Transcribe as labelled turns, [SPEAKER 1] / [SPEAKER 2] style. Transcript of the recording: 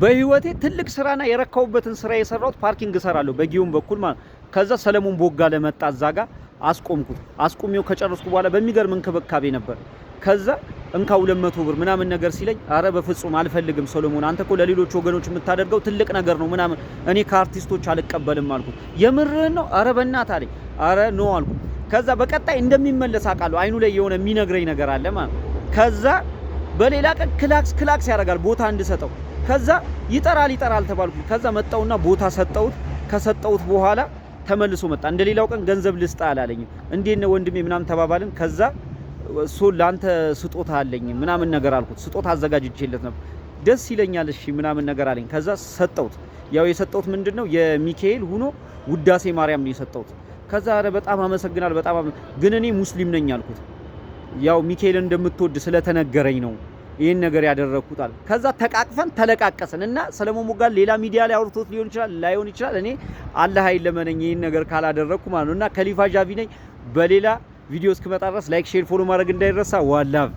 [SPEAKER 1] በህይወቴ ትልቅ ስራና የረካሁበትን ስራ የሰራሁት parking እሰራለሁ በጊዮን በኩል ማለት። ከዛ ሰለሞን ቦጋለ መጣ፣ እዛ ጋር አስቆምኩት። አስቆሜው ከጨረስኩ በኋላ በሚገርም እንክብካቤ ነበር። ከዛ እንካ 200 ብር ምናምን ነገር ሲለኝ፣ አረ በፍጹም አልፈልግም ሰሎሞን፣ አንተ እኮ ለሌሎች ወገኖች የምታደርገው ትልቅ ነገር ነው ምናምን፣ እኔ ከአርቲስቶች አልቀበልም አልኩት። የምርህን ነው? አረ በእናትህ አለኝ። አረ no አልኩት። ከዛ በቀጣይ እንደሚመለስ አውቃለሁ። አይኑ ላይ የሆነ የሚነግረኝ ነገር አለ ማለት። ከዛ በሌላ ቀን ክላክስ ክላክስ ያደርጋል ቦታ እንድሰጠው። ከዛ ይጠራል ይጠራል ተባልኩ። ከዛ መጣውና ቦታ ሰጠውት። ከሰጠውት በኋላ ተመልሶ መጣ። እንደሌላው ቀን ገንዘብ ልስጥ አላለኝም። እንዴት ነው ወንድሜ ምናምን ተባባልን። ከዛ እሱ ላንተ ስጦታ አለኝ ምናምን ነገር አልኩት። ስጦታ አዘጋጅቼለት ነበር። ደስ ይለኛል እሺ ምናምን ነገር አለኝ። ከዛ ሰጠውት። ያው የሰጠውት ምንድነው የሚካኤል ሁኖ ውዳሴ ማርያም ነው የሰጠውት። ከዛ ኧረ በጣም አመሰግናል፣ በጣም ግን እኔ ሙስሊም ነኝ አልኩት። ያው ሚካኤልን እንደምትወድ ስለተነገረኝ ነው ይህን ነገር ያደረግኩት አለ። ከዛ ተቃቅፈን ተለቃቀስን እና ሰለሞን ቦጋለ ሌላ ሚዲያ ላይ አውርቶት ሊሆን ይችላል ላይሆን ይችላል። እኔ አላህ አይለመነኝ ይህን ነገር ካላደረግኩ ማለት ነው። እና ከሊፋ ጃቪ ነኝ። በሌላ ቪዲዮ እስክመጣ ድረስ like፣ share፣ follow ማድረግ እንዳይረሳ። One love.